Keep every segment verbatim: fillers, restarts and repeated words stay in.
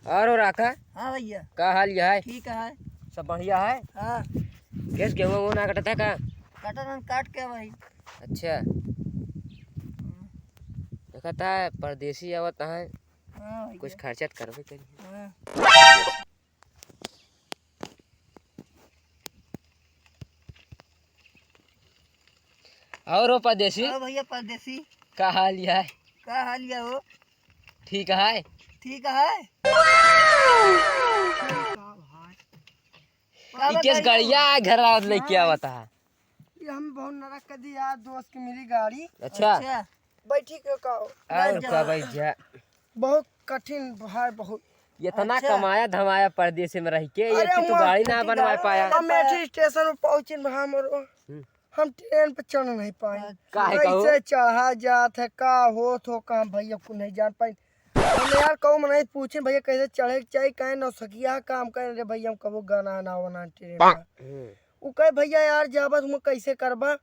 और हो राखा? हाँ भैया। का हाल ये है? ठीक है। सब बढ़िया है? हाँ। कैस गेहूं वो ना कटता का? कटन काट के भाई। अच्छा। देखा था परदेसी आवत है। हाँ भैया। कुछ खर्चा त करबे करी। हाँ। और हो परदेसी? हाँ भैया परदेसी। का हाल ये है? का हाल ये हो? ठीक है। ठीक है। का ई केस बताइए? गड़िया घर आवत लेके हाँ। आवत है। ये हम बहुत नरक कर दी यार, दोस्त की मिली गाड़ी। अच्छा। अच्छा। बैठी के का हो? और बैठ जा। का बैठ जा। बहुत कठिन भाई, बहुत। इतना अच्छा। कमाया धमाया परदेस में रह के, अरे, एक ठे तू हुआ गाड़ी ना बनवा पाया। हम मेठी स्टेशन पर पहुंचिन भाई, हमरो हम्म। हम ट्रेन पे चढ़ नहीं पाए। काहे कहो? कैसे चढ़ा जात है, का होत हो, का हम भैया को नहीं जान पाए। हम यार कहूँ मनई पूछे भैया कैसे चढ़े के चाही, कहे नौसखिया काम करे रे भैया, हम कबो गाना ना बना ट्रेन का। हम्म। उ कहे भैया यार जाबत हम कैसे करबा,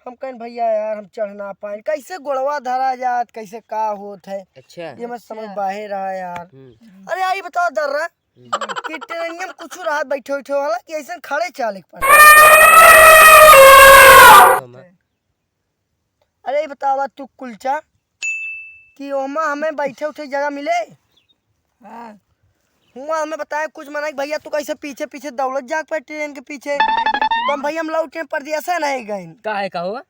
हम कहन भैया यार हम चढ़ ना पाए, कैसे गोड़वा धरा जात, कैसे का होत है, अच्छा। ये मत समझ अच्छा। बाहर रहा यार। हम्म। अरे आई बताओ दर्रा, कि ट्रेनिया में कुछ रहा बैठे उठे वाला कि ऐसे खड़े चाले के पड़े। अरे ई बतावा तू कुलचा कि ओमा हमें बैठे उठे जगह मिले। हाँ। हुआ हमें बताए कुछ मना कि भैया तू कैसे पीछे पीछे दौड़त जात पड़े ट्रेन के पीछे। तो हम भैया हम लौटे परदेस नहीं गए। काहे का हुआ?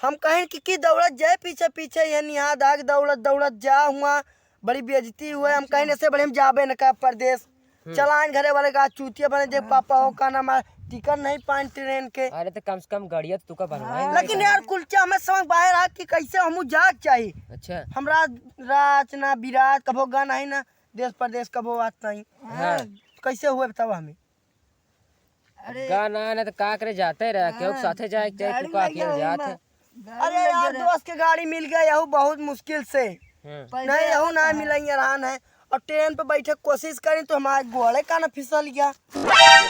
हम कहेन कि, कि दौड़त जाए पीछे पीछे, ये निहाद आग दौड़त दौड़त जा हुआ, बड़ी बेइज्जती हुए। हम कहेन ऐसे बड़े हम जाबे न का परदेस। हम्म। चलान घरे वाले का चूतिया बने, देख पापा हो का नाम है, टिकट नहीं पान ट्रेन के। अरे तो कम से कम गाड़िया तो तुका बनवाए हाँ। लेकिन यार कुलचा हमें समझ बाहर आ कि कैसे हमू जाए के चाही। अच्छा। हम राज, राज ना विराज कभो गा नहीं ना, देश परदेस कभो बात नहीं। हाँ। तो कैसे हुए बताओ हमें? अरे। गाना ना तो का करे जाते रहे, केहू के हाँ, साथे जाए के चाहे, तू गाड़ी का लग अकेले गया जात ओमा। है? गाड़ी अरे लग यार, गया रे। दोस्त के गाड़ी मिल गया, यहू बहुत मुश्किल से। हाँ। पैसे नहीं, यहू ना मिला, ये हैरान है। और ट्रेन पे बैठे के कोशिश करी तो हमारे गोड़े का ना फिसल गया।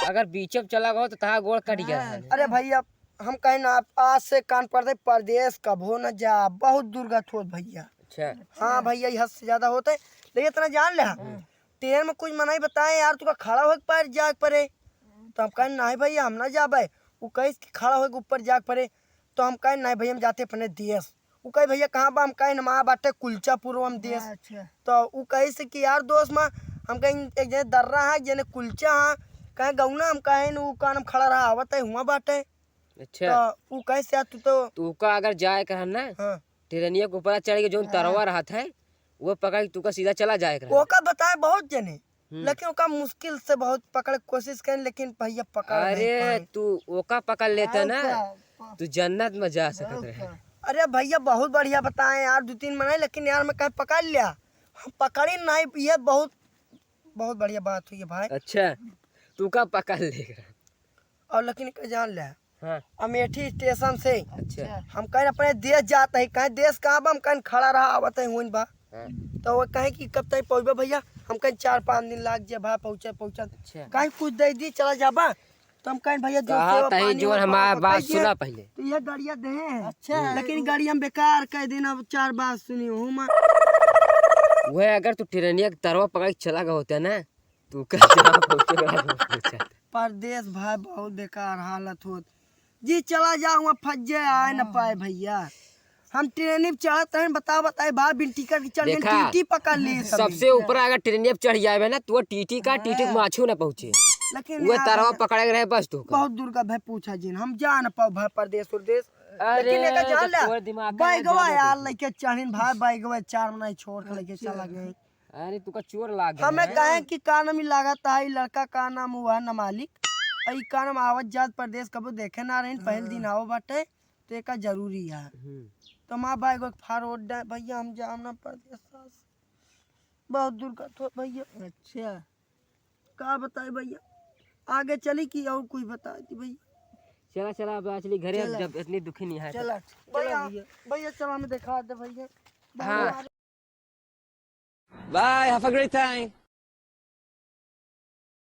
अगर बीचे में चला गयो तो तहार गोड़ कट गया हाँ। है। अरे भैया, हम कहेन आप आज से कान पड़ते परदेस कभो न जा, बहुत दुर्गत होत भैया। अच्छा। हाँ भैया, ये हद से ज्यादा होत है, लेकिन इतना जान ले। हाँ। ट्रेन में कुछ मनई बताए यार, तुका खड़ा होके पार जाए के पड़े। तो हम कहेन नहीं भैया, हम ना जाबे। उ कहिस कि खड़ा होके ऊपर जाए के पड़े। तो हम कहेन नहीं भैया, हम जाते अपने देश। उ कहे भैया कहाँ बा? हम कहेन हमारा बाटे कुलचापुर हम देश। अच्छा। तो उ कहिस कि यार दोस्त मा, हम कहेन एक जने दर्रा है, एक जने कुलचा है, कहे गौना, हम कहेन उ कान हम खड़ा रहा, आवत है हुआ बाटे। अच्छा। तो उ कहिस यार तू तो तू का अगर जाए के है ना, हाँ। ट्रेनिया के ऊपर चढ़ के जौन हाँ। तरवा रहत है, वो पकड़ के तुका सीधा चला जाए के रहे। ओका बताए बहुत जने, हम्म। लेकिन ओका मुश्किल से बहुत पकड़े के कोशिश करें, लेकिन भैया पकड़ नहीं अरे, पाए। तू ओका पकड़ लेता और ना, का? तू जन्नत में जा सकत और रहे। का? अरे भैया, बहुत बढ़िया बताए यार, दो तीन मनाए, लेकिन यार मैं कहीं पकड़ लिया, हम पकड़ी नहीं, ये बहुत, बहुत बढ़िया बात हुई है भाई। अच्छा, तू का पकड़ ले? और लेकिन एक जान ले, हाँ। अमेठी स्टेशन से अच्छा। हम कहीं अपने देश जात है, कहीं देश कहाँ बा, हम कहीं खड़ा रहा, आवत है, हुइन बा। हाँ। तो वो कहे कि कब तक पहुँचबा भैया, हम कहीं चार पाँच दिन लाग जाए भा पहुँचे, पहुँचत। अच्छा। कहीं कुछ दे दी, चला जाबा, तो हम कहीं भैया जो कहा सेवा तही पानी जो होता हमार है, बात बताइए। सुना पहले। तो ये गाड़िया दे हैं। अच्छा। लेकिन गाड़ी हम बेकार कह देना, अब चार बात सुनी हो माँ। वह अगर तू ट्रेनिया के तरवा पकड़ के चला गया होता ना, तू का जवाब होके बड़ा पहुंचा। परदेस भाई बहुत बेकार हालत होत। जी चला जा, हुआँ फंस जाए, आए न पाए भैया। हम ट्रेन पे चढ़त रहन, बता बताए भाई, बिन टिकट के चढ़ गए, देखा, टीटी पकड़ ली सभी। सबसे ऊपर अगर ट्रेन पे चढ़ जाए ना, तो टीटी का, टीटी के हाँ। माछू ना पहुँचे। लेकिन वो यार तरवा भैया, पकड़े के रहे बस तू का। बहुत दूर का भाई पूछा जिन, हम जा न पाओ भाई परदेस उरदेस। अरे, लेकिन एका जान तो ले, तोर दिमाग का बैगवा ना यार लेके चढ़िन भाई, बैगवा चार मनाई छोड़ के लेके चला गए। अरे, तू का चोर लाग हमें गए। काहे कि का नाम ही लागत है, ई लड़का का नाम हुआ ना मालिक। आ ई का नाम आवत जात परदेस कबो देखे ना रहिन, पहले दिन हाँ। आओ बाटे, तो एका जरूरी है। हम्म। तो माँ भाई को फार ओढ़ दे, भैया हम जाम ना परदेस सास। बहुत दूर का तो भैया। अच्छा। का बताई भैया, आगे चली कि और कोई बता दी भैया। चला, चला, अब चली घरे, चला। जब इतनी दुखी नहीं है तो। चला, भैया, चला भैया। भैया, चला, हमें दिखा दे भैया। हाँ। Bye, have a great time.